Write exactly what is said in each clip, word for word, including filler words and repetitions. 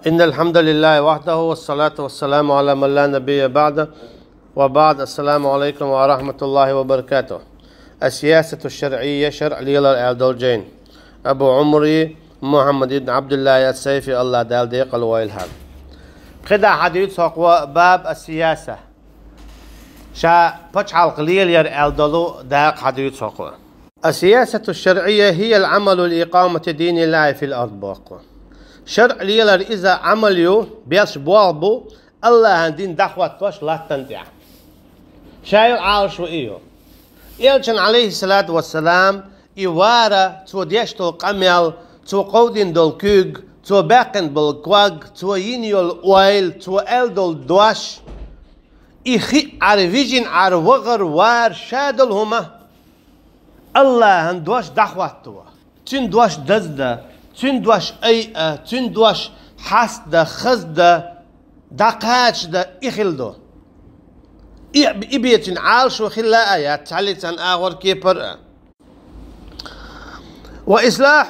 إن الحمد لله وحده والصلاة والسلام على من لا نبي بعده وبعد. السلام عليكم ورحمة الله وبركاته. السياسة الشرعية, шарӀ лелар аьлла долчу жайна. Абу Ӏумар Мухьаммад ибн Ӏабдуллахь ас-Сайфи, АллахӀ Дала декъала войла хьан. КхидӀа хьадуьйцу хӀокхо баб ас-сияса. Ша пачхьалкх лелаяр аьлла долу дакъа хьадуьйцу хӀокхо. السياسة الشرعية هي العمل لإقامة دين الله في الأرض, боху. ШарӀ лелар иза Ӏамал ю, беш болх бу, АллахӀан дин дӀахӀоттош латтана тӀехь. Шайла Ӏалашо и ю. Элчан, алейхиссалату вассалам, и вара, цо деш долу къамел, цо кховдина долу куьг, цо баьккхина болу ког, цо йина йолу ойла, цо аьлла долу дош, и хиъар, вижинар, вахар, вар, ша долу хӀума. АллахӀан дош дӀахӀотто, цуьнан дош даздан, цуьнан дош айа, цуьнан дош хьастдан, хаздан, дӀакхачадан и хилла ду. И, и бен цуьнан Ӏалашо хилла а яц, цхьаллиг цхьана агӀор кепара а. وإصلاح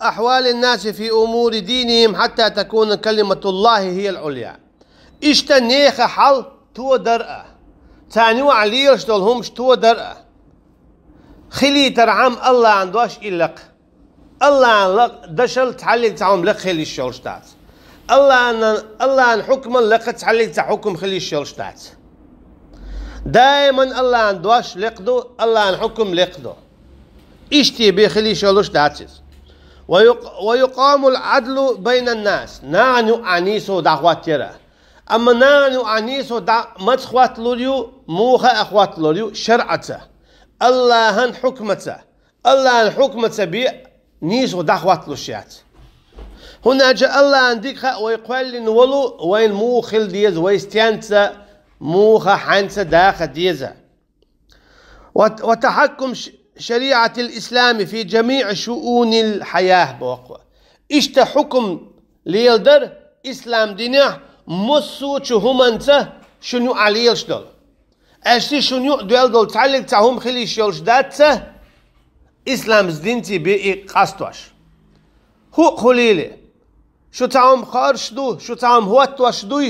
أحوال الناس في أمور دينهم حتى تكون كلمة الله هي العليا. Иштта нехан хьал тодар а, царна юкъахь лелаш долу хӀумаш тодар а. Хилийтархьама АллахӀан дош и лекха. АллахӀан ла-, дашал цхьаллиг цхьа хӀума лекха хила йиш йолуш дац. АллахӀан, АллахӀан хьукмал лекха цхьаллиг цхьа хьукм хила йиш йолуш дац. Даиман АллахӀан дош лекха ду, АллахӀан хьукм лекха ду. Иштта бен хила йиш йолуш дац иза. ويق-, ويقام العدل بين الناس. Нахана юкъахь нийсо дӀахӀоттаяр а. Амма нахана юкъахь нийсо дӀа маца хӀотталур ю, муха а хӀотталур ю шарӀаца, АллахӀан хьукмаца. АллахӀан хьукмаца бен нийсо дӀахӀотталуш яц. ХӀунда аьлча АллахӀан дика хаьа вай кхоьллина волу, вайна муха хила деза, вай стенца, муха, хьаьнца даха деза. وت-, وتحكم ش-, شريعة الإسلام في جميع شؤون الحياة, боху. Иштта хьукм леладар ислам динехь массо а чу хӀуманца шуна юкъахь лелаш долу. Аьшши шуна юкъа доьлла долу цхьаллиг цхьа хӀума хила йиш йолуш дац ца, исламс динций бен и къастош. ХӀуъа хуьлийла. Шу цхьа хӀума хоржуш ду, шу цхьа хӀума хӀоттош дуй,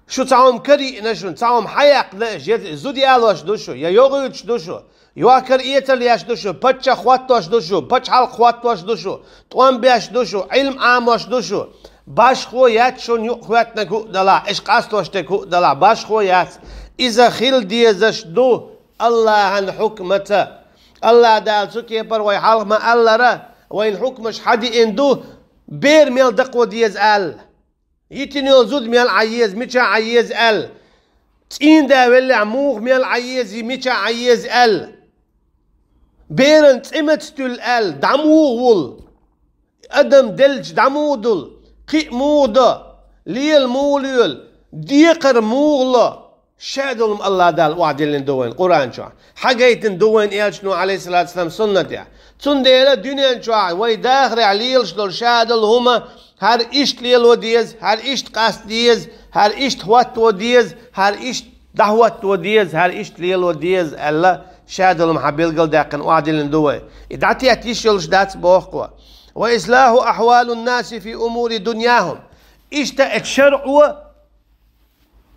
шу цхьа хӀума карийна шуна, цхьа хӀума хьаяккха даа, я зуда ялош ду шу, я йогӀуьйтуш ду шу, йохкар-эцар еш ду шу, паччахь хӀоттош ду шу, пачхьалкх хӀоттош ду шу, тӀом беш ду шу, Ӏилма Ӏамош ду шу. Башхо яц шуна юкъахоьттинарг хӀуъа далахь, аша къастош дерг хӀуъа далахь, башхо яц. Иза хила дезаш ду АллахӀан хьукмаца. АллахӀ Дала цу кепара вай хьалха ма-аллара, вайна хьукмаш хьадиъна ду, бер мел дакхо деза аьлла. Йитина йолу зуда мел Ӏан еза, мичахь Ӏан еза аьлла. ЦӀийнда веллехь муха мел Ӏан еза, мичахь Ӏан еза аьлла. Беран цӀе маца туьллу аьлла, дӀа муха вуллу. Адам деллачу дӀа муха дуллу, кхиъ муха до, лела муха лоьлу, декхар муха ло. Ша долу хӀума АллахӀ Дала охьадиллина ду вайна Къуръан чохь. Хьагайтина ду вайна элчано, алейхиссалату вассалам, суннатехь. Цундела дуьнен чохь вай дахарехь лелаш долу ша долу хӀума хӀара иштта лело деза, хӀара иштта къасто деза, хӀара иштта хӀотто деза, хӀара иштта дӀахӀотто деза, хӀара иштта лело деза аьлла, ша долу хӀума хьан билгалдаьккхина охьадиллина ду вай. И дӀатетта йиш йолуш дац боху кхо. وإصلاح أحوال الناس في أمور دنياهم. Иштта эцу шарӀо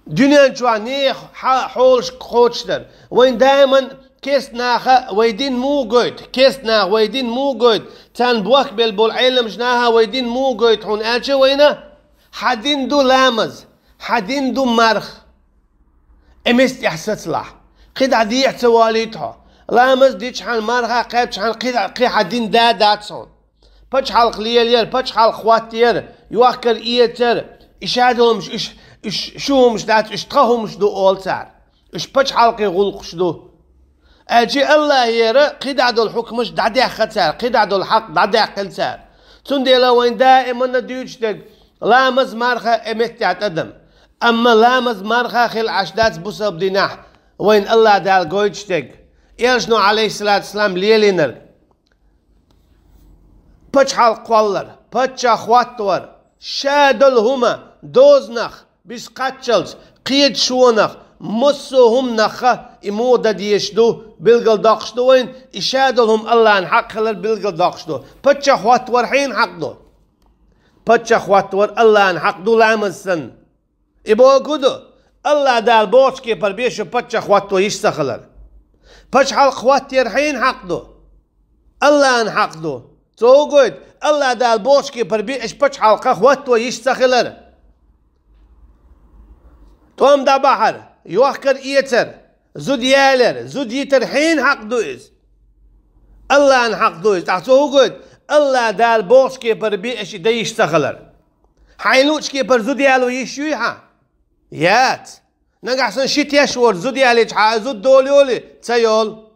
дуьнен чохь нехан хьа-, хьолаш кхочушдар. Вайн даиман кестнаха вай дин муха гойту, кестнаха вай дин муха гойту, царна бохкабелла болу Ӏеламчу наха вай дин муха гойту хьуна аьлча вайна, хьан дин ду ламаз, хьан дин ду марха. Э, мистехь сацалахь. КхидӀа дехьа ца валийта хьо. Ламаз дичхьана, марха кхаьбчхьана, кхидӀа, кхин хьан дин да дац хьуна. Пачхьалкх лелаяр, пачхьалкх хӀоттаяр, йохкар-эцар, и ша долу хӀумаш, уьш, уьш шу хӀумаш дац, уьш тхан хӀумаш ду олу цара. Уьш пачхьалкхийн гӀуллакхаш ду. Аьлча АллахӀера кхидӀа долу хьукмаш дӀадаьхна цара, кхидӀа долу хьакъ дӀадаьккхина цара. Цундела вайн даиманна дуьйцуш дерг ламаз, марха э меттехь тӀадам. Амма ламаз, марха хила Ӏаш дац бусалба динехь, вайн АллахӀ Дала гойтуш дерг. Элчано, алейхиссалату вассалам, лелийнарг. Пачхьалкх кхоллар, паччахь хӀоттавар, ша долу хӀума, дозанах, бис кхаччалц, кхечу шонах, массо а хӀуманахха и муха дан дезаш ду, билгалдоккхуш ду вайна, и ша долу хӀума АллахӀан хьакъ хилар билгалдоккхуш ду. Паччахь хӀоттавар хьенан хьакъ ду? Паччахь хӀоттавар АллахӀан хьакъ ду ламаз санна. И бохург хӀун ду? АллахӀ Дала бохучу кепара бе шу паччахь хӀотто йиш ца хилар. Пачхьалкх хӀоттаяр хьенан хьакъ ду? АллахӀан хьакъ ду. Цо хӀун гойту? АллахӀ Дала бохучу кепара бе аша пачхьалкх хӀотто йиш ца хилар. ТӀом дӀабахьар, йохкар-эцар, зуда ялар, зуда йитар хьенан хьакъ ду иза? АллахӀан хьакъ ду иза. ТӀаккха цо хӀун гойту? АллахӀ Дала бохучу кепара бе аша и дан йиш ца хилар. Хьайна луучу кепара зуда яло йиш юй хьан? Яц. Нагахь санна ши теш воцуш зуда ялийча хьан зуда долу йолий? Ца йолу.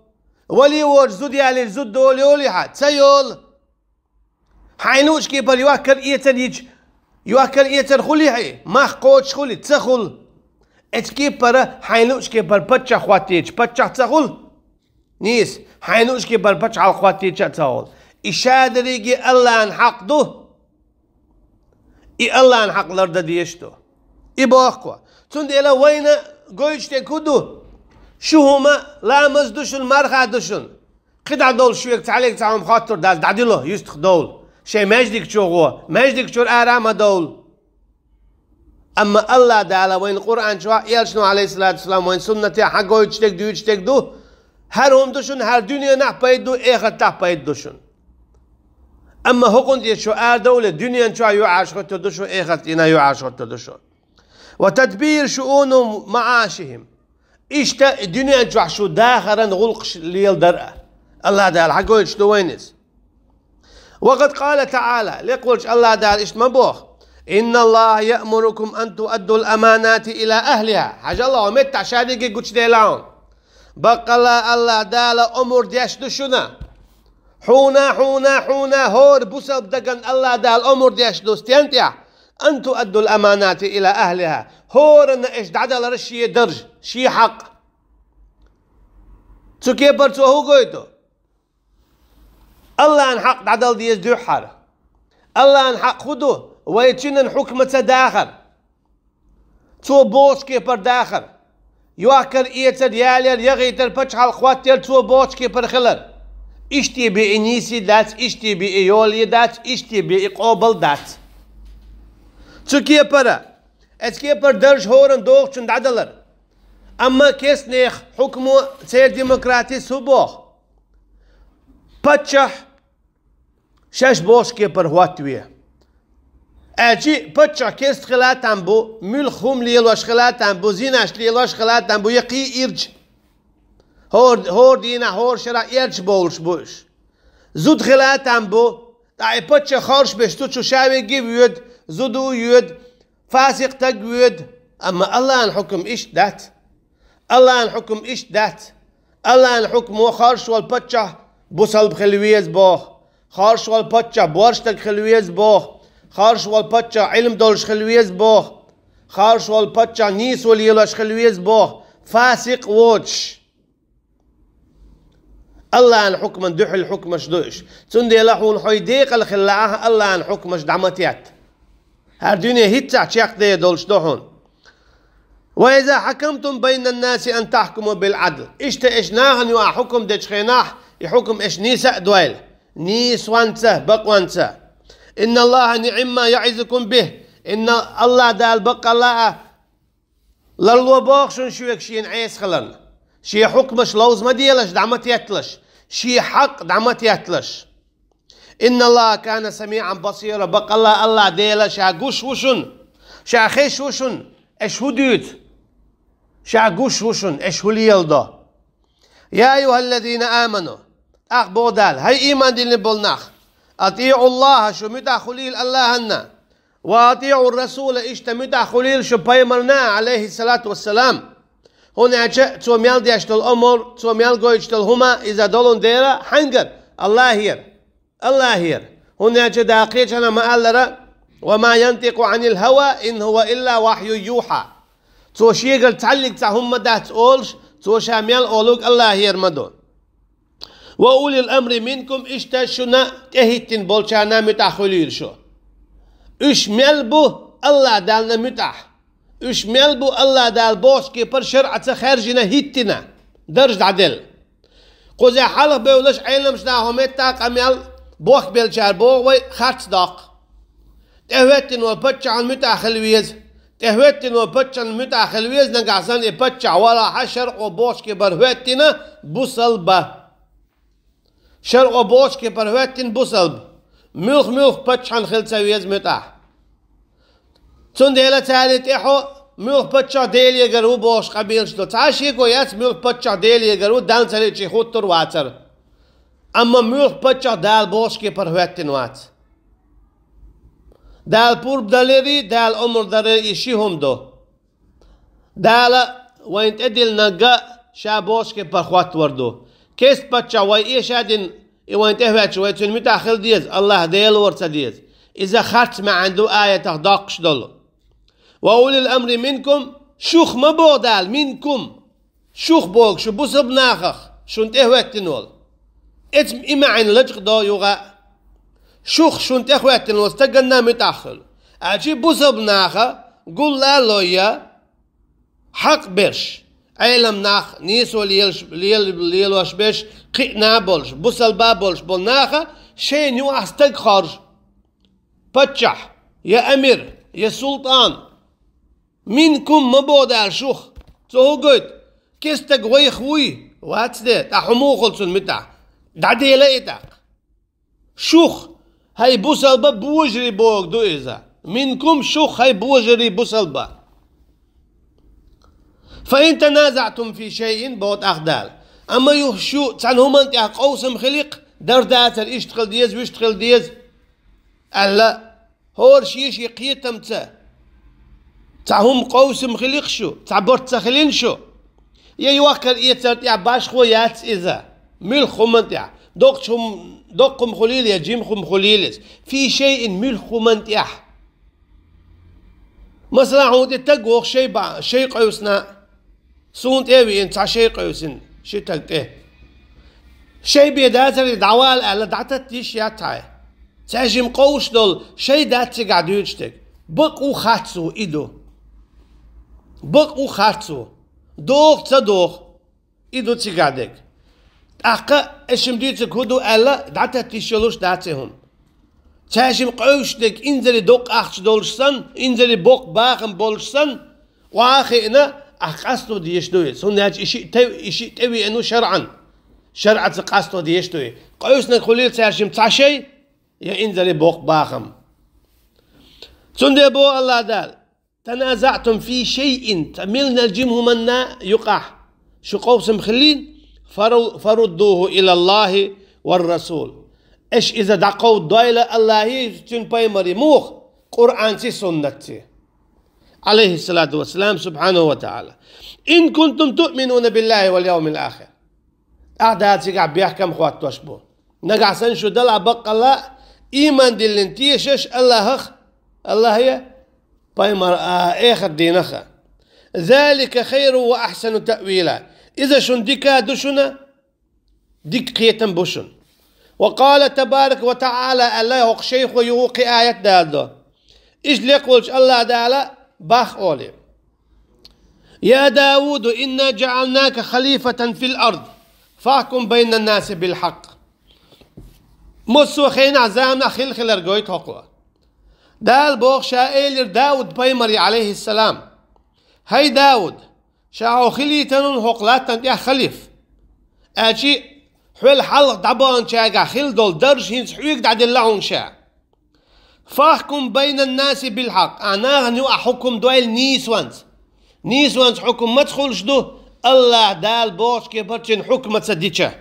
Вале воцуш зуда ялийча зуда долу йолий хьан? Ца йолу. Хьайна луучу кепара йохкар-эцар йича, йохкар-эцар хуьлий хьан? Мах кхочуш хуьлий? Ца хуьлу. Эцу кепара хьайна луучу кепара паччахь хӀоттийча, паччахь ца хуьлу? Нийса, хьайна луучу кепара пачхьалкх хӀоттийча а ца хуьлу. И ша дерриге АллахӀан хьакъ ду. И АллахӀан хьакъ лардан дезаш ду. И боху. Цундела вайна гойтуш дерг хӀун ду? Шу хӀума ламаз ду шуна, марха ду шуна. КхидӀа долуш шуьга цхьаьллиг цхьа хӀума хоттур дац, дӀадило, юьстах довла. Шайн маьждиг чу гӀо, маьждиг чуьра ара ма довла. Амма АллахӀ Дала вайна Къуръан чохь, элчано, Ӏалайхиссалату вассалам, вайна суннатехь хьан гойтуш дерг, дуьйцуш дерг ду, хӀара хӀума ду шуна, хӀара дуьненахь пайда ду, эхартахь пайда ду шуна. Амма хӀокхунна тӀе шу арадовле, дуьнен чохь юьхьӀаьржа хӀоттур ду шу, эхартан дийнахь юьхьӀаьржа хӀоттур ду шу. وتدبير شؤون معاشهم. Иштта и дуьнен чохь шу дахаран гӀуллакхаш леладар а. АллахӀ Дала хьан гойтуш ду вайна иза. وقد قال تعالى, лекха волчу АллахӀ Дала иштта ма боху: إن الله يأمركم أن تؤدوا الأمانات إلى أهلها. Хьажал, хӀокху меттехь ша дерриге гучуделла хьуна. Баккъалла АллахӀ Дала омра деш ду шуна. Хьуна, хьуна, хьуна, хӀора бусалба дагана АллахӀ Дала омра деш ду стен тӀехь: أن تؤدوا الأمانات إلى أهلها. ХӀоранна аша дӀадалара шен дарж, шен хьакъ. Цу кепара цо хӀун гойту? АллахӀан хьакъ дӀадала деза дуьххьара. АллахӀан хьакъ хӀун ду? Вай цуьнан хьукма ца дахар. Цо бохучу кепара дахар. Йохкар-эцар, ялор, яхийтар, пачхьалкх хӀоттаяр, цо бохучу кепара хилар. Иштта бен и нийса дац, иштта бен и йола дац, иштта бен и къобал дац. Цу кепара, эцу кепара дарж хӀоранна догӀучунна дӀадалар. Амма кестнех хьукмо, церан демократи хӀун боху? Паччахь шаьш бохучу кепара хӀоттаве. Аьлча а паччахь керста хила там бу, муьлхха хӀума лелош хила там бу, зинаш лелош хила там бу, я кхин ирча. ХӀора, хӀора дийнахь, хӀора шарахь ирча бовлуш бу уьш. Зуда хила там бу, ткъа и паччахь хоршбеш цу чу ша верг а воьду, зуда а йоьду, фасикъ стаг а воьду. Амма АллахӀан хьукма иштта дац. АллахӀан хьукма иштта дац. АллахӀан хьукмо хорш волу паччахь бусалба хила веза боху. Хорш волу паччахь борша стаг хила веза боху. Хорш волу паччахь Ӏилма долуш хила веза боху. Хорш волу паччахь нийсо лелош хила веза боху. Фасикъ воцуш. АллахӀан хьукман дуьхьал хьукмаш ду уьш. Цундела хьуна хьо декъала хила лаахь, АллахӀан хьукмаш дӀа ма тетта. ХӀара дуьне хӀинццехь чекхдер долуш ду хьуна. وإذا حكمتم بين الناس أن تحكموا بالعدل. Иштта аша нахана юкъахь хьукам дечу хенахь, и хьукам аша нийса а дойла. Нийсонца, бакъонца. إن الله نعم ما يعظكم به. Инна, АллахӀ Дала баккъалла а ларло боху шуна шуьга шена Ӏеса хиларна. Шен хьукмаш ловза ма делаш, дӀа ма тетталаш. Шен хьакъ дӀа ма тетталаш. إن الله كان سميعا بصيرا. Баккъалла АллахӀ Дела ша гуш ву шуна. Ша хезаш ву шуна, аша хӀун дуьйцу. Ша гуш ву шуна, аша хӀун леладо. يا أيها الذين آمنوا. ТӀаккха боху Дала: хӀай ийман диллина болу нах! أطيعوا الله, шу муьтӀахь хуьлийла АллахӀанна. وأطيعوا الرسول, иштта муьтӀахь хуьлийла шу пайхамарна, Ӏалайхиссалату вассалам. ХӀунда аьлча цо мел деш долу омра, цо мел гойтуш долу хӀума, иза долун дера хьаьнгара? АллахӀера. АллахӀера. ХӀунда аьлча Дала кхечанхьа ма-аллара: وما ينطق عن الهوى إن هو إلا وحي يوحى. Цо шегара цхьаьллиг цхьа хӀума ма дац олуш, цо ша мел олург АллахӀера ма ду. وأولي الأمر منكم, иштта шуна тӀехӀиттина болчарна муьтӀахь хуьлийла шу. Уьш мел бу АллахӀ Далла муьтӀахь. Уьш мел бу АллахӀ Дала бохучу кепара шарӀаца хаьржина, хӀиттина, дарж дӀаделла. Кхузахь хьалха бевллаш Ӏеламчу наха хӀокху меттехь къамел бохкабеллачара боху вай харц доккху. ТӀехӀоьттина волу паччахьна муьтӀахь хила веза. ТӀехӀоьттина волу паччахьна муьтӀахь хила веза, нагахь санна и паччахь валахь, шарӀо бохучу кепара хӀоьттина бусалба. ШарӀо бохучу кепара хӀоьттина бусалба. Муьлх-муьлх паччахьна хила ца веза муьтӀахь. Цундела царна тӀаьхьо муьлх паччахь Делегара ву бохуш къамелаш ду. Цхьа шеко яц муьлх паччахь Делегара ву, Далла ца лиъча хӀуттур вацара. Амма муьлх паччахь Дала бохучу кепара хӀоьттина вац. Дала пурба даларе, Дала омра даларе и ши хӀума ду. Дала вайна тӀедиллинарг Ша бохучу кепара хӀоттор ду. Кеста паччахь вай эшадина, и вайна тӀехӀоьттича, вай цуьнан муьтӀахь хила деза, АллахӀ Дела вара ца деза. Иза харц маьӀна ду аятах доккхуш долу. «Ва улил амри минкум», шух ма боху Дала, «минкум». Шух боху шу бусалба нахах, шуна тӀехӀоьттина волу. Эцу и маьӀна лачкъадо юха а. Шух шуна тӀехӀоьттина волу стаганна муьтӀахь хуьлу. Аьлча бусалба наха гулла а лойя, хьакъ берш, Ӏелам нах, нийсо лелаш, лел-, лелош берш, кхиъна а болуш, бусалба а болуш болу наха шайна юкъахь стаг хоржу. Паччахь, я амир, я султан. «Минкум» ма боху Дала шух. Цо хӀун гойту? Кестаг вайх вуй? Вац де, тӀаккха хӀун муха хуьлу цунна муьтӀахь? ДӀадела и тӀаккха. Шух, хӀай бусалба божарий бохург ду иза. «Минкум» шух, хӀай божарий бусалба. «Фа ин таназаътум фи шайин», боху тӀаккха Дала. Амма юха шу цхьана хӀуманна тӀехь къовсам хиликх, дар дацара иштта хила деза, вуьшта хила деза аьлла, хӀора шен-шен кхетамца цхьа хӀума къовсам хиликх шу, цхьа барт ца хилина шу. Я йохкар-эцар тӀехь башхо яц иза. Муьлхха хӀуманна тӀехь. Доккхачу хӀум-, доккха хӀума хуьлийла я жима хӀума хуьлийла иза. «Фи шайин» муьлхха хӀуманна тӀехь. Масала, хьуна тӀе таг воху шай ба-, шай къовсина, суна тӀе а веана, цхьа шай къовсина, ши таг тӀе. Шай бен дацаре дӀавала аьлла, дӀататтийша яц хьайн. Цаьршимма къовсуш долу шай дац цигахь дуьйцуш дерг. Бакъ ву харц ву и ду. Бакъ ву харц ву. Доху, ца доху. И ду цигахь дерг. ТӀаккха, эшшимма дуьйцург хӀун ду аьлла, дӀататтийша йолуш дац и хӀума. Цаьршимма къовсуш дерг инзаре доккха ахча долуш санна, инзаре боккха бахам болуш санна, охьа а хиъна, ахь къасто дезаш ду иза. ХӀунда аьлча и шиъ тев-, и шиъ тӀевеана ву шарӀан. ШарӀаца къасто дезаш ду и. Къовсинарг хуьлийла цаьршимма цхьа шай, я инзаре боккха бахам. Цундела боху АллахӀ Дала: «Таназаътум фи шайин», ца мел нал жима хӀуманна юкъахь шу къовсам хилийна, фару-, «фаруддуху илаллахи вар расул». Аша иза дӀакховдадойла АллахӀи, цуьнан пайхамари. Муха? Къуръанци суннатци. Алейхиссалату вассалам, субхьанаху ва та'ала. «Ин кунтум ту'минуна биллахи вал явмил ахир». ТӀаккха Дала цигахь бехкам хӀоттош бу. Нагахь санна шу делахь баккъалла а, ийман диллина тешаш АллахӀах, АллахӀе, пайхамар, а, эхар дийнах а. «Залика хайру ва ахсану таъвила». Иза шуна дика ду шуна, дика кхетам бу шуна. Ва къала табарака ва та'ала, аьлла хӀокху шайхо юха кхин аят даладо. Иштта лекха волчу АллахӀ Дала бах олий: «Я Давуду, инна жаӀалнака халифатан фил ард, фахкум байнан наси бил хьакъ». Массо а хенахь, заманахь хила хилар гойту хӀокхо. Дала боху, Ша элира Дауд пайхамаре, алейхиссалам: «ХӀай Дауд, Ша хьо хилийтина хӀокху латтана тӀехь халиф. Аьлчи, хьол хьалха дӀабаханчаьргахь хила долу дарж хӀинца хьоьга дӀаделла хьуна Ша. Фахкум байнан наси бил хьакъ, ахь нахана юкъахь хьукум дойла нийсонца. Нийсонца хьукум маца хуьлуш ду, АллахӀ Дала бохучу кепара цуьнан хьукма ца дича.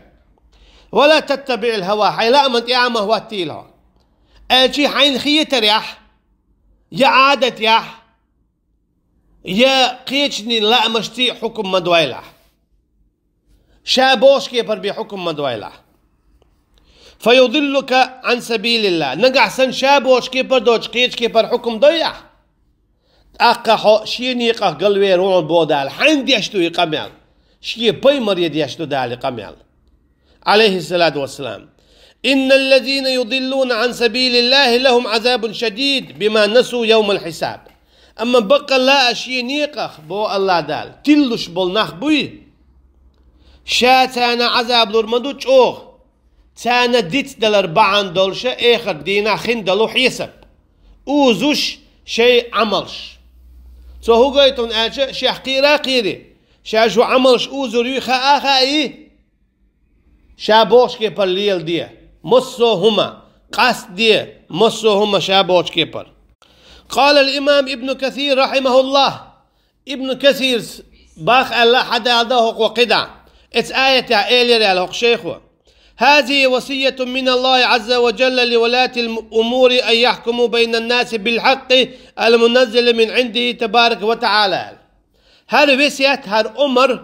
Ва ла таттабиъил хӀава, хьайн лааман тӀе а ма хӀоттийла хьо. Аьлчи хьайна хетарехь, я Ӏадатехь, я кхечанийн лаамашций хьукум ма дойлахь. Ша бохучу кепара бен хьукум ма дойлахь. Фа юдиллука Ӏан сабилиллах. Нагахь санна Ша бохучу кепара доцуш, кхечу кепара хьукум дойахь, тӀаккха хьо шен некъах галвер ву хьуна боху Дала. Хьайна деш ду и къамел? Шен пайхамаре деш ду Дала и къамел, алейхиссалату вассалам. «Инналлазина юдиллуна Ӏан сабилиллахи лахум Ӏазабун шадид бима насу явмал хьисаб». Амма баккъалла а шен некъах, боху АллахӀ Дала, тиллуш болу нах буй, Ша царна Ӏазаб лур ма ду чӀогӀа, царна дицдалар бахьана долуша эхарт дийнахь хин долу хьесап. узуш шайн Ӏамалш. Цо хӀу гойту аьлча, шех кхера а кхийри, ша шу Ӏамалш узур юй хаа а хаий, ша бохучу кепара леладе массо а хӀума, къастаде массо а хӀума ша бохучу кепара. قال الإمام ابن كثير رحمه الله. Ибн Касирс бах аьлла хьадалда хӀокхо кхидӀа. Эцу аятехь элира аьлла хӀокху шайхо: هذه وصية من الله عز وجل لولاة الأمور أن يحكموا بين الناس بالحق المنزل من عنده تبارك وتعالى. ХӀара весет, хӀара омар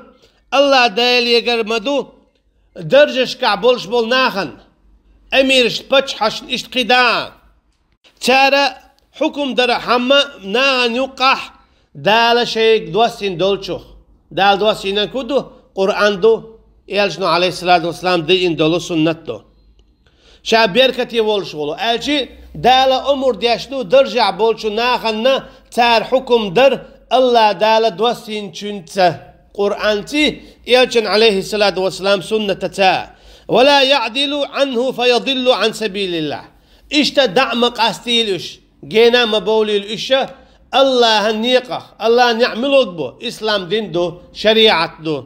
АллахӀ Делегара ма ду, даржашкахь болуш болу нахана, амирашна, паччахьашна иштта кхидӀа. Цара хьукум дара хьамма нахана юккъахь Дала шайга доссийна долчух. Дала доссийнарг хӀун ду? Къуръан ду, элчано, Ӏалайхиссалату вассалам, дийина долу суннат ду. Ша беркате волуш волу, аьлчи, Дала омар деш ду даржехь болчу нахана цара хьукум дар АллахӀ Дала доссийначуьнца, Къуръанций, элчан, Ӏалайхиссалату вассалам, суннатаца. ولا يعدلوا عنه فيضلوا عن سبيل الله. Иштта дӀа а ма къастийла уьш, гена а ма бовлийла уьш, АллахӀан некъах, АллахӀан некъ муьлхарг бу, ислам дин ду, шариӀат ду.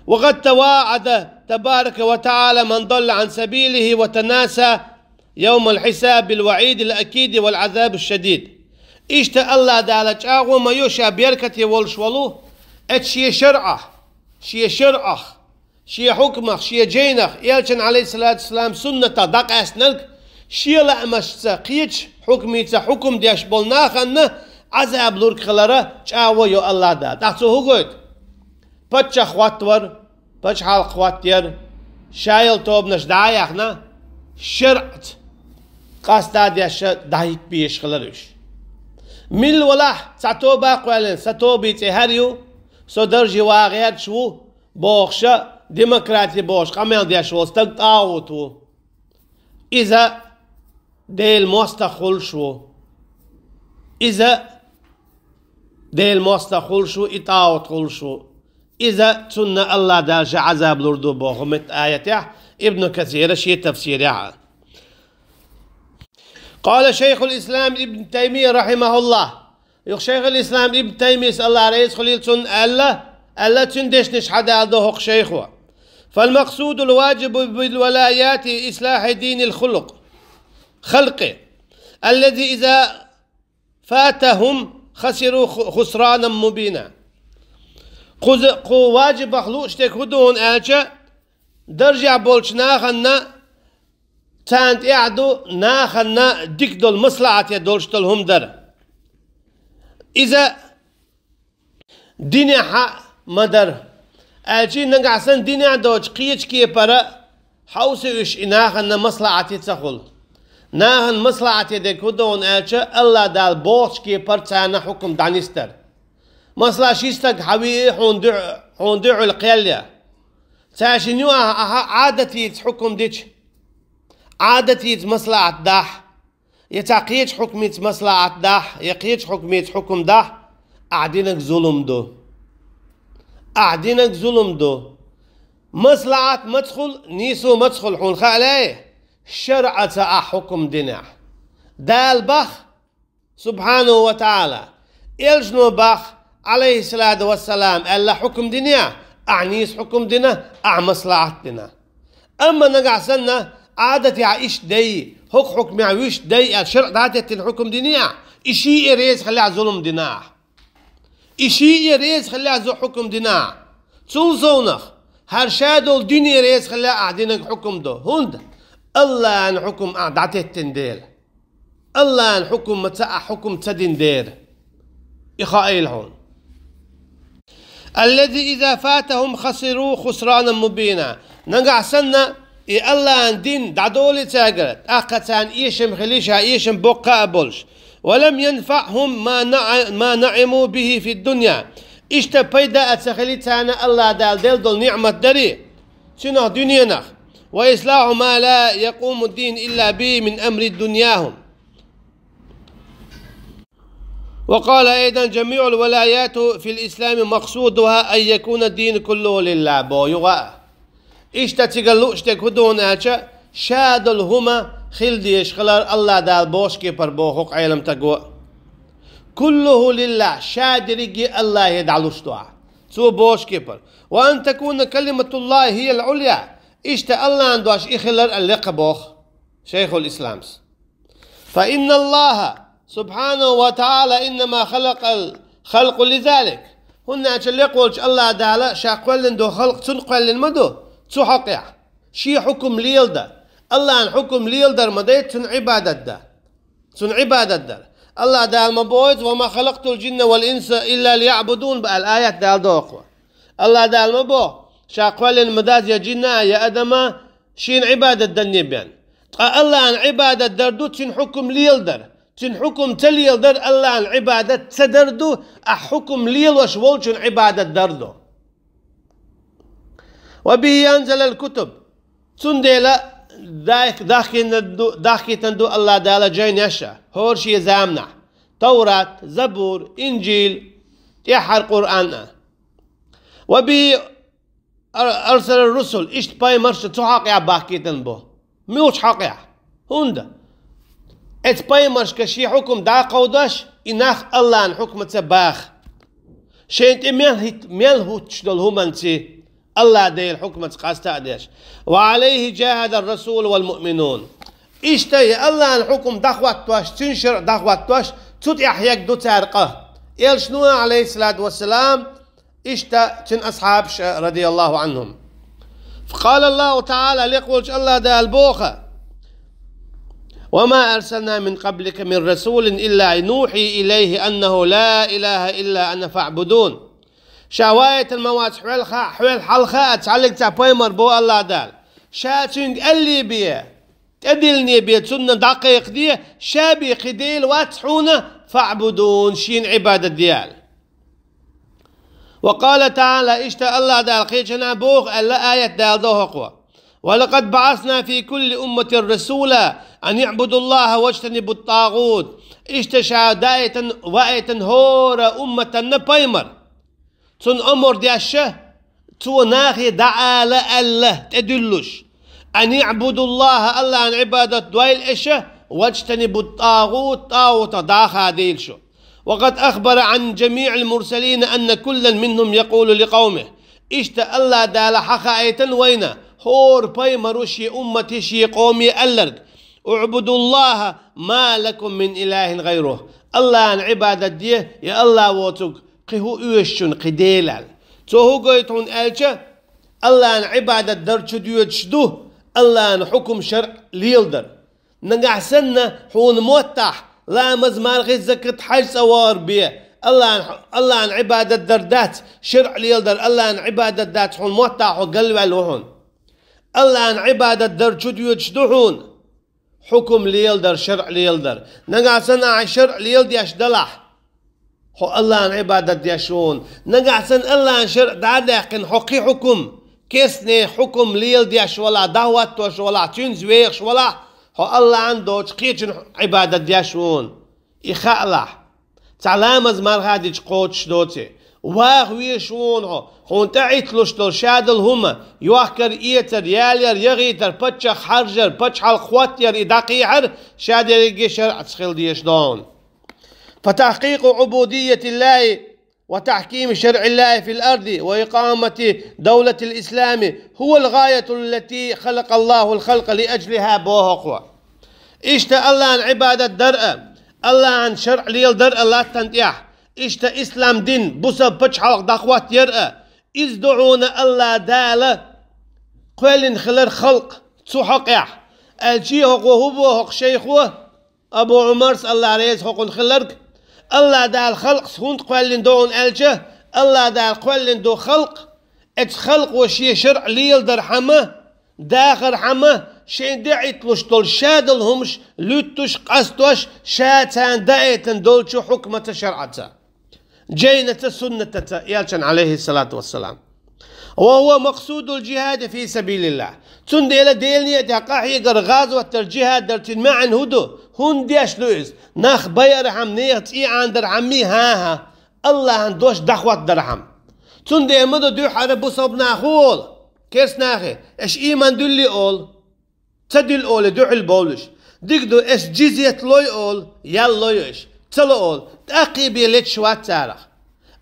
وقد توعد تبارك وتعالى من ضل عن سبيله وتناسى يوم الحساب بالوعيد الأكيد والعذاب الشديد. Иштта АллахӀ Дала чӀагӀо ма йо ша беркате волуш волу, эцу шен шарӀах, шен шарӀах, шен хьукмах, шен жайнах, элчан, Ӏалайхиссалату вассалам, суннатах дӀакъаьстинарг, шен лаамашца, кхечу хьукмица хьукум деш болу нахана Ӏазаб лург хилара чӀагӀо йо АллахӀ Дала. ТӀаккха цо хӀун гойту? Паччахь хӀоттавар, пачхьалкх хӀоттаяр, ша йолу тобанаш дӀа а яхна, шарӀаца къастадеш дӀахӀитта безаш хилар уьш. Милла валахь, цхьа тоба а кхоьллина, сан тобин цӀе хӀара ю, со дарже ваха гӀерташ ву, бохуша, демократи бохуш къамел деш волу стаг тӀагӀут ву. Иза Делан мостагӀа хуьлуш ву. Иза Делан мостагӀа хуьлуш ву, и тӀагӀут хуьлуш ву. Иза цунна АллахӀ Дала ша Ӏазаб лур ду боху метта аятехь, Ибн Касира шен тафсирехь. قال شيخ الإسلام ابن تيمية رحمه الله. Юха шайхул-ислам Ибн Таймийс, АллахӀ реза хуьлийла цунна, аьлла, аьлла цуьнан дешнаш хьадалдо хӀокху шайхо: فالمقصود الواجب بالولايات إصلاح دين الخلق خلقه الذي إذا فاتهم خسروا خسرانا مبينا. Кхуза, кху ваджибах лууш дерг хӀун ду хьуна аьлча, даржехь болчу нахана царна тӀехь ду нахана дика долу маслахьате долуш долу хӀума дара. Иза динехь а ма дара. Аьлчи нагахь санна динехь доцу кхечу кепара хьовса уьш и нахана маслахьате ца хуьлу. Нахана маслахьате дерг хӀун ду хьуна аьлча, АллахӀ Дала бохучу кепара царна хьукум дӀанисдар. Масала, ши стаг хьан вии хьуна дуьхьа, хьуна дуьхьал кхел я. Цаьршинна ю ахьа, ахьа Ӏадатица хьукум дича, Ӏадатица маслахьат дахь, я цхьа кхечу хьукмица маслахьат дахь, я кхечу хьукмица хьукум дахь, ахьа динарг зулум ду. Ахьа динарг зулум ду. Маслахьат маца хуьлу, нийсо маца хуьлу, хьуна хаалий? ШарӀаца ахьа хьукум динехь. Дала бах, субхьанаху ва таӀала, элчано бах, Ӏалайхиссалату вассалам, аьлла хьукум динехь, ахьа нийса хьукум дина, ахьа маслахьат дина. Амма нагахь санна, Ӏадатехь иштта дай, хӀокху хьукмехь вуьшта дай аьлла, шарӀа дӀатеттина хьукум динехь, и шиъ реза хилахь зулум дина ахьа. И шиъ реза хилахь зу хьукум дина ахьа. Цул совнах, хӀара ша долу дине реза хилахь ахьа динарг хьукум ду. ХӀунда? АллахӀан хьукум ахьа дӀатеттина дела. АллахӀан хьукумаца ахьа хьукум ца дина дера. И хаийла хьуна. الذي إذا فاتهم خسروا خسرانا مبينا. Нагахь санна, и АллахӀан дин дӀадолий цаьргара, тӀаккха царна эшам хили, ша эшам боккха а болуш. ولم ينفعهم ما نع-، ما نعموا به في الدنيا. Иштта пайда а ца хили царна АллахӀ Дала делла долу ниӀмат дарий, цуьнах дуьненах. وإصلاح ما لا يقوم الدين إلا به من أمر دنياهم. وقال أيضا: جميع الولايات في الإسلام مقصودها أن يكون الدين كله لله. Бо юха. Иштта цигара лууш дерг хӀун ду хьуна аьлча, ша долу хӀума хила дезаш хилар Аллах Дала бохучу кепара боху кху Ӏеламстага. كله لله, ша дерриге Аллахе дӀалуш ду ахь. Цо бохучу кепара. وأن تكون كلمة الله هي العليا. Иштта Аллахьан дош и хилар а лекха боху шайхул исламс. فإن الله سبحانه وتعالى إنما خلق الخلق لذلك. ХӀунда аьлча лекха волчу Аллах Дала ша кхоьллина долу халкъ цунна кхоьллина ма ду, цу хьокъехь. Шен хьукум леладар. Аллахьан хьукум леладар ма дай, цунна Ӏибадат дан. Цунна Ӏибадат дар. Аллах Дала ма боху иза: وما خلقت الجن والإنس إلا ليعبدون, баьлла аят Дала доху. Аллах Дала ма боху, ша кхоьллина ма дац я джинна, я адама, шена Ӏибадат данне бен. Ткъа Аллахьан Ӏибадат дар ду цуьнан хьукум леладар. Цуьнан хьукум ца леладар, Аллахьан Ӏибадат ца дар ду, а хьукум лелош волчун Ӏибадат дар ду. وبه أنزل الكتب. Цундела дай-, дахкийна ду, дахкийтина ду Аллах Дала жайнаш а, хӀора шен заманахь: Таврат, Забур, Инжил, тӀаьххьара Къуръан а. وبه أرسل الرسل, иштта пайхамарш а цу хьокъехь бахкийтина бу. Муьлхачу хьокъехь? ХӀунда? Эцу пайхамаршка шен хьукум дӀа а кховдош, и нах Аллахьан хьукмаца баха. Шайна тӀе мел хӀитта-, мел хӀуттуш долу хӀуманца, Аллах Делан хьукмаца къаста а деш. وعليه جاهد الرسول والمؤمنون. Иштта и Аллахьан хьукум дӀахӀоттош, цуьнан шарӀ дӀахӀоттош, цу тӀехь хьегна ду цара къа. Элчано, عليه الصلاة والسلام, иштта цуьнан асхьабаш а, رضي الله عنهم. فقال الله تعالى, лекха волчу Аллах Дала боху: وما أرسلنا من قبلك من رسول إلا نوحي إليه أنه لا إله إلا أنا فاعبدون. Ша ваийтина ма вац хьоьл ха-, хьоьл хьалха а цхьаллиг цхьа пайхамар, боху Аллах Дала. Ша цуьнга аьллий бен, тӀедиллиний бен цунна дӀакхайкхаде, ша бен кхин Дела вац хьуна, فاعبدون, шена Ӏибадат де аьлла. وقال تعالى, иштта Аллах Дала кхечанхьа боху аьлла аят Дала доху хӀокхо: ولقد بعثنا في كل أمة رسولا أن اعبدوا الله واجتنبوا الطاغوت. Иштта ша даийтина, ваийтина хӀора умматанна пайхамар. Цунна омра деш а, цо нахе дӀаала аьлла, тӀедуьллуш: أن اعبدوا الله, Аллахьан Ӏибадат дойла аша, واجتنبوا الطاغوت, тӀагӀутах дӀахадийла шу. وقد أخبر عن جميع المرسلين أن كلا منهم يقول لقومه. Иштта Аллах Дала хьахаийтина вайна, хӀора пайхамаро шен уммате, шен къоме аьлларг: اعبدوا الله ما لكم من إله غيره. Аллахьан Ӏибадат де, я Аллах воцург, кхин хӀун оьшу шуна кхин Дела аьлла. Цо хӀун гойту хьуна аьлча, Аллахьан Ӏибадат дар чу доьдуш ду Аллахьан хьукум, шарӀ леладар. Нагахь санна хьуна моттахь ламаз, мархий, закат, хьаьж, цӀа вахар бен, Аллахьан, Аллахьан Ӏибадат дар дац, шарӀ леладар Аллахьан Ӏибадат дац хьуна моттахь, хьо галваьлла ву хьуна. Аллахьан Ӏибадат дар чу доьдуш ду хьуна хьукум леладар, шарӀ леладар. Нагахь санна ахьа шарӀ леладеш далахь, хьо Аллахьан Ӏибадат деш ву хьуна. Нагахь санна Аллахьан шарӀ дӀа а даьккхина, хьо кхин хьукум, керстанийн хьукум леладеш валахь, дӀахӀоттош валахь, цуьнца вехаш валахь, хьо Аллахьан доцуш кхечун Ӏибадат деш ву хьуна. И хаалахь, цхьа ламаз, марха дича кхочуш доций. Ваха везаш ву хьуна хьо, хьуна тӀеӀитталуш долу шадолу хӀума, йохкар, эцар, ялор, яхийтар, паччахь хьаржар, пачхьалкх хӀоттаяр, и дӀакхехьар, ша дерриге шарӀаца хила дезаш ду хьуна. فتحقيق عبودية الله وتحكيم شرع الله في الأرض وإقامة دولة الإسلام هو الغاية التي خلق الله الخلق لأجلها, боху хӀокхо. Иштта Аллахьан Ӏибадат дар а, Аллахьан шарӀ леладар а латтана тӀехь, иштта ислам дин, бусалба пачхьалкх дӀахӀоттаяр а, иза ду хьуна Аллах Дала кхоьллина хилар халкъ цу хьокъехь. Аьлча хӀокхо хӀун боху, хӀокху шайхо, Абу Ӏумарс, Аллах реза хӀокхунна хилларг: Аллах Дала халкъ хӀунда кхоьллина ду хьуна аьлча, Аллах Дала кхоьллина ду халкъ, эцу халкъо шен шарӀ леладархьама, дахархьама, шайн де Ӏитталуш долу шадолу хӀумаш луьттуш, къастош, ша царна даийтина долчу хьукмаца, шарӀаца, жайнаца, суннатаца, элчан, Ӏалайхиссалату вассалам. وهو مقصود الجهاد في سبيل الله. Цундела Делан некъа тӀехь къахьегар, гӀазот дар, жихӀад дар, цуьнан маьӀна хӀун ду? ХӀунда деш ду иза? Нах байархьама, нехан цӀий Ӏанадархьама? ХӀан-хӀа. Аллахьан дош дӀахӀоттадархьама. Цундела ма ду дуьххьара бусалба нах хӀун олу? Керста нахе, аша ийман дуьллий олу. Ца дуьллу олий дуьхьал бовлуш. Дика ду, эс джизьят лой олу, ял лой уьш, ца ло олу, тӀаккха бен леташ вац царах.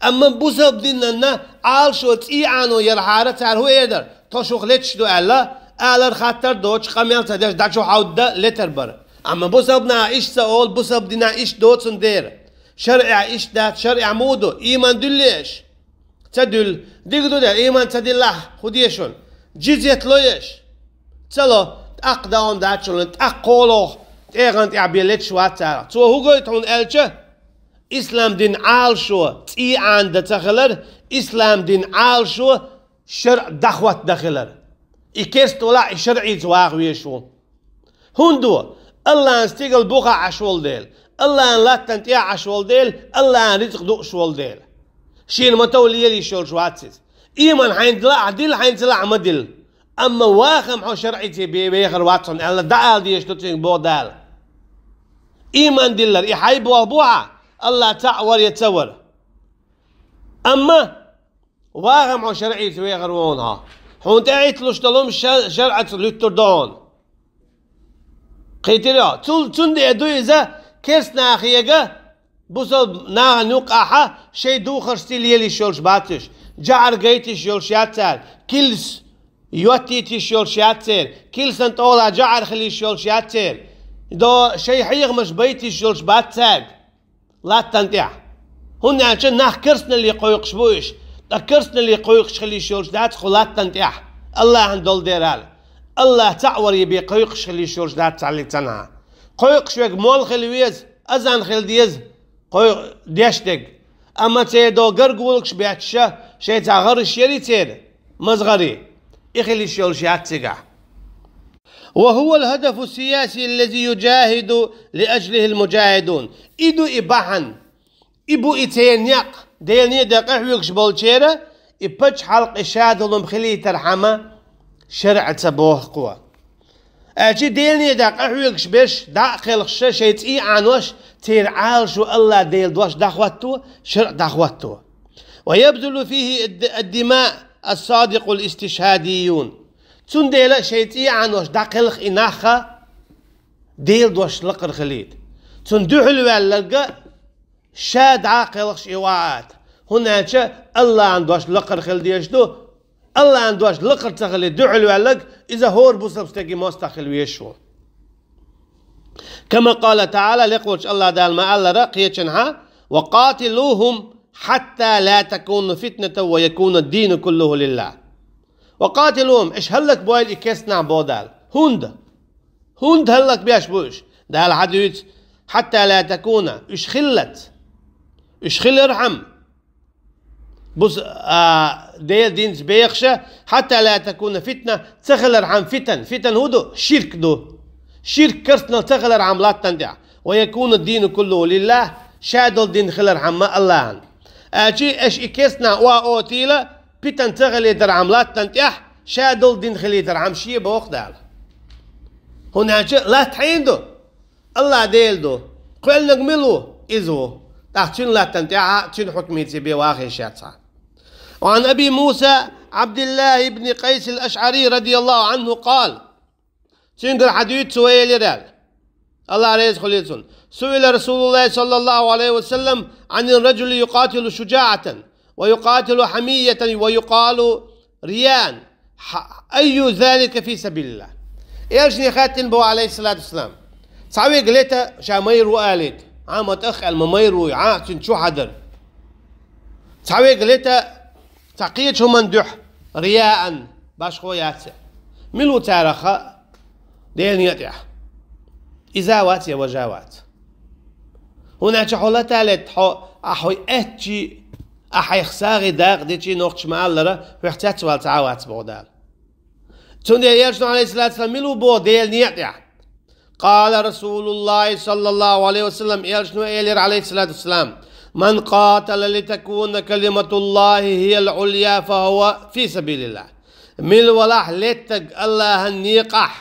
Амма бусалба динан Ӏалашо, цӀий Ӏано ярхьара цара хӀун эр дара, тхо шух леташ ду аьлла, алар хаттар доцуш, къамел ца деш, дӀа чу хьовда, летар бара. Амма бусалба наха иштта ца олу, бусалба динехь иштта доцун дера. ШарӀехь иштта дац, шарӀехь муха ду, ийман дуьллий аш? Ца дуьллу. Дика ду дера, ийман ца диллахь, хӀун де шуна? Джизьят лой аш? Ца ло, тӀаккха даун дац шуна, тӀаккха кхоалгӀа тӀегӀан тӀехь бен леташ вац царах. Цо хӀун гойту хьуна аьлча, ислам дин Ӏалашо цӀий Ӏандан ца хилар, ислам дин Ӏалашо шарӀ дӀахӀоттадан хилар. И керста валахь, и шарӀица ваха везаш ву. ХӀунда ву? Аллахьан стигала буха Ӏаш волу дела, Аллахьан латтана тӀехь Ӏаш волу дела, Аллахьан рицкъ дууш волу дела. Шена ма-тов лела йиш йолуш вац иза. Ийман хьайна дилла а дилла, хьайна ца лаахь а ма дилла. Амма вахам хьо шарӀица бен вехар вац хьуна аьлла, дӀаала дезаш ду цуьнга, боху Дала. Ийман диллар, и хьайн болх бу хьан, Аллахь цхьаъ вара я ца вара. Амма вахам хьо шарӀица вехар ву хьуна хьо. Хьуна тӀехӀитталуш долу хӀума ша-, шарӀаца луьттур ду хьуна. Кхийтира хьо? Цул, цундела ду иза, керста наха хьега, бусалба нахана юккъехь шайн духаршций лела йиш йолуш бац уьш. ЖӀар гайта йиш йолуш яц цара, килс йоттийта йиш йолуш яц церан, килсан тӀехула жӀар хила йиш йолуш яц церан. До шайн хьехамаш байта йиш йолуш бац цаьрга латтана тӀехь. ХӀунда аьлча нах керстаналле кхойкхуш бу уьш, ткъа керстаналле кхойкхуш хила йиш йолуш дац кху латтана тӀехь, Аллахьан долу дерал. Аллахь цхьаъ вара я бен кхойкхуш хила йиш йолуш дац цхьаллиг цхьанхьа. Кхойкхуш верг мол хила веза, азан хила деза, кхой-, деш дерг. Амма церан до гаргалонаш бетташ, шайн цхьа гӀараш яри церан, маза гӀарий, и хила йиш йолуш яц цигахь. وهو الهدف السياسي الذي يجاهد لأجله المجاهدون. И ду и бахьана, и бу и церан некъ, Делан некъа тӀе къахьоьгуш болчеран, и пачхьалкх, и шадолу хӀума хилийтархьама шарӀаца боху кхо. Аьлча Делан некъа тӀе къахьоьгуш берш дӀа а кхелхаш, шайн цӀий Ӏанош, церан Ӏалашо Аллахь Делан дош дӀахӀотто, шарӀ дӀахӀотто. ويبذل فيه الد-، الدماء الصادق الاستشهاديون. Цундела шайн цӀий Ӏанош дӀакхелха и нах а Делан дош лакхара хилийта. Цунна дуьхьал ваьлларг а ша дӀа а кхелхаш и охьаата. ХӀунда аьлча Аллахьан дош лакхара хила дезаш ду. Аллахьан дош лакхара ца хилийта дуьхьал ваьлларг, иза хӀора бусалба стеган мостагӀа хила везаш ву. كما قال تعالى, лекха волчу Аллахь Дала ма-аллара кхечанхьа: وقاتلوهم حتى لا تكون فتنة ويكون الدين كله لله. وقاتلوهم, аш хӀаллакбойла и керста нах, боху Дала. ХӀунда? ХӀунда хӀаллакбеш бу уьш? Дала хьадуьйцу: حتى لا تكون, уьш хиллалц. Уьш хилархьама, бус-, а, Делан динца бехаш, حتى لا تكون فتنة, ца хилархьама фитан. Фитан хӀун ду? Ширк ду. Ширк, керстаналла ца хилархьама латтана тӀехь. ويكون الدين كله لله, шадолу дин хилархьама Аллахьан. Аьлча аш и керста нах охьаотийла, фитан ца хилийтархьама латтана тӀехь, шадолу дин хилийтархьама шен, боху Дала. ХӀунда аьлча латта хьенан ду? Аллахь Дела ду. Кхоьллинарг мила ву? Иза ву. ТӀаккха цуьнан латтана тӀехь а, цуьнан хьукмица бен ваха йиш яц хьан. وعن أبي موسى عبد الله بن قيس الأشعري رضي الله عنه قال. Цуьнгара хьадуьйцу, цо элира аьлла, Аллахь реза хуьлийла цунна: سئل رسول الله صلى الله عليه وسلم عن الرجل يقاتل شجاعة ويقاتل حمية ويقاتل رياء، أي ذلك في سبيل الله؟ Элчане хаьттина боху, عليه الصلاة والسلام, цхьаверг лета ша майра ву алийта, Ӏа ма тӀаккха аьлла ма майра вуй, Ӏа цуьнан чу хьадар. Цхьаверг лета цхьа кхечу хӀуманна дуьхьа, رياءً, башхо яц. Мила ву царах Делан некъа тӀехь? Иза вац я важа вац. ХӀунда аьлча хьо лата летта, хьо, ахь хьо эцчи, ахь хьайх сагӀий дакъа дечи, нохчаша ма-аллара, хьох цецвала цхьа а вац, боху Дала. Цундела Элчано, عليه الصلاة والسلام, мила ву боху Делан некъа тӀехь? قال رسول الله صلى الله عليه وسلم, Элчано элира, عليه الصلاة والسلام: من قاتل لتكون كلمة الله هي العليا فهو في سبيل الله. Мила валахь леттарг Аллахьан некъахь,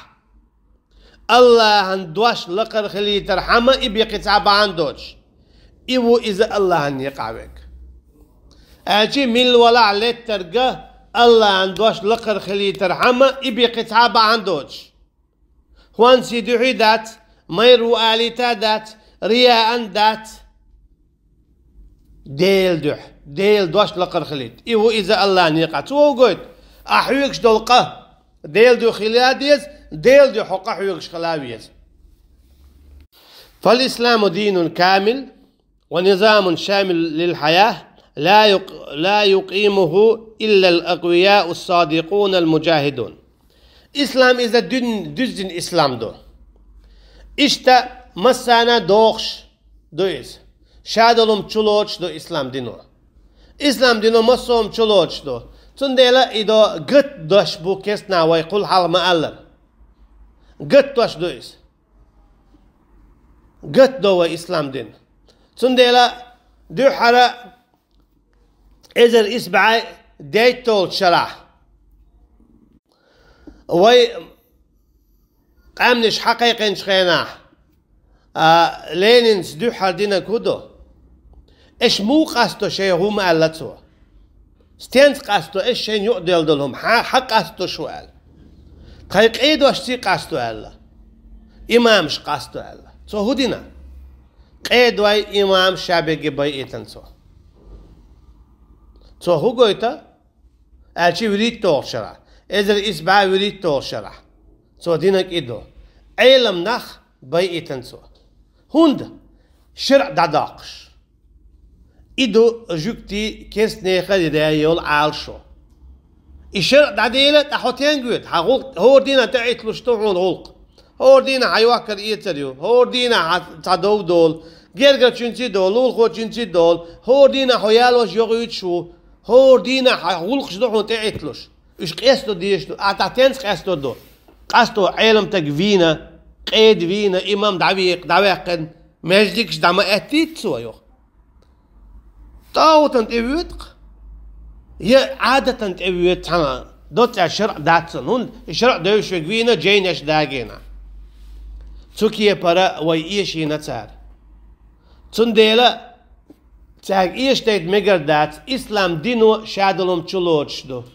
Аллахьан дош лакхара хилийтархьама и бен кхин цхьа бахьана доцуш, и ву иза Аллахьан некъахь верг. Аьлча мила валахь леттарг Аллахьан дош лакхара хилийтархьама и бен кхин цхьа бахьана доцуш. ХӀонсий дуьхьий дац, майра ву алийта а дац, рияъан дац. Делан дуьхьа, Делан дош лакхара хилийта. И ву иза Аллахьан некъа. Цо ву гойту, ахь хьоьгуш долу къа Делан дуьхьа хила деза, Делан дуьхьа хьо къа хьоьгуш хила веза. فالإسلام دين كامل ونظام شامل للحياة لا يق-، لا يقيمه إلا الأقوياء الصادقون المجاهدون. Ислам иза дуьн-, дуьззина ислам ду. Иштта массарна а догӀуш ду иза. Шадолу хӀума чулоцуш ду ислам дино. Ислам дино массо а хӀума чулоцуш ду. Цундела и до гатдош бу кестна вай кхул хьалха ма-аллара. Гатдош ду иза. Гатдо вай ислам дин. Цундела дуьххьара эзар исс бӀе дейтталгӀачу шарахь вай къаьмнаш хьакхайкхинчу хенахь, а, Ленинца дуьххьара динарг хӀун ду? Аша муха къасто шайн хӀума аьлла цо. Стенца къасто аша шайна юкъаделла долу хӀума? Хьан, хьан къасто шу аьлла? Тхайн къедошций къасто аьлла. Имамаш къасто аьлла. Цо хӀун дина? Къедой, имам, шаберриге байъийтина цо. Цо хӀун гойту? Аьлча вуьрхӀитталгӀачу шарахь. Эзар исс бӀе вуьрхӀитталгӀачу шарахь. Цо динарг и ду. Ӏелам нах байъийтина цо. ХӀунда? ШарӀ дӀадоккхуш. И ду жуьгтий кестнеха а йолу Ӏалашо. И шарӀ дӀадела, тӀаккха хьо стенга воьду? Хьан гӀуллакх хӀора дийнахь тӀеӀитталуш ду хьуна гӀуллакх. ХӀора дийнахь хьан йохкар-эцар ю, хӀора дийнахь хьан цхьа дов долу, гергарчуьнций долу, лулахочуьнций долу, хӀора дийнахь хьо ялош йохуьйтуш ву, хӀора дийнахь хьан гӀуллакхаш ду хьуна тӀеӀитталуш. Уьш къасто дезаш ду, ахь тӀаккха стенца къасто ду? Къасто Ӏеламстаг вийна, къеда вийна, имам дӀавеккха, дӀаваьккхина, маьждигаш дӀа ма аьттийта цо, йоху. ТӀагӀутана тӀе воьду-кх, я Ӏадатана тӀе воьду цхьана, доцца шарӀ дац цунна, хӀунда и шарӀ девзаш верг вийна, жайнаш дагийна. Цу кепара вай эшийна цара. Цундела цаьрга эшадайта мегар дац, ислам дино шадолу хӀума чулоцуш ду.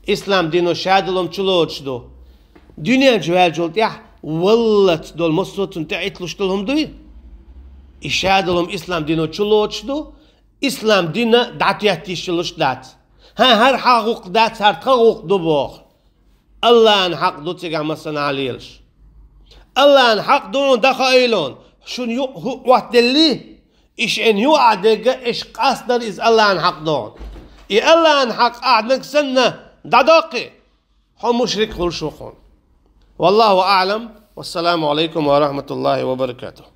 Ислам дино шадолу хӀума чулоцуш ду. Дуьнен чу ваьллачул тӀаьхьа валлалц долу массо а цунна тӀеӀитталуш долу хӀума дуй? И шадолу хӀума ислам дино чулоцуш ду, ислам дин дӀатеттийш йолуш дац. ХӀан, хӀара хьан гӀуллакх дац, хӀара тхан гӀуллакх ду боху. Аллахьан хьакъ ду цигахь массанхьа лелаш. Аллахьан хьакъ ду хьуна дӀахаийлон, шуна юкъа хӀуъа Ӏоттаделлий? И шайна юкъахь дерг а аша къастор, иза Аллахьан хьакъ догӀу. И Аллахьан хьакъ ахь нагахь санна дӀадоккхий, хьо мушрик хуьлуш ву хьуна. والله أعلم، والسلام عليكم ورحمة الله وبركاته.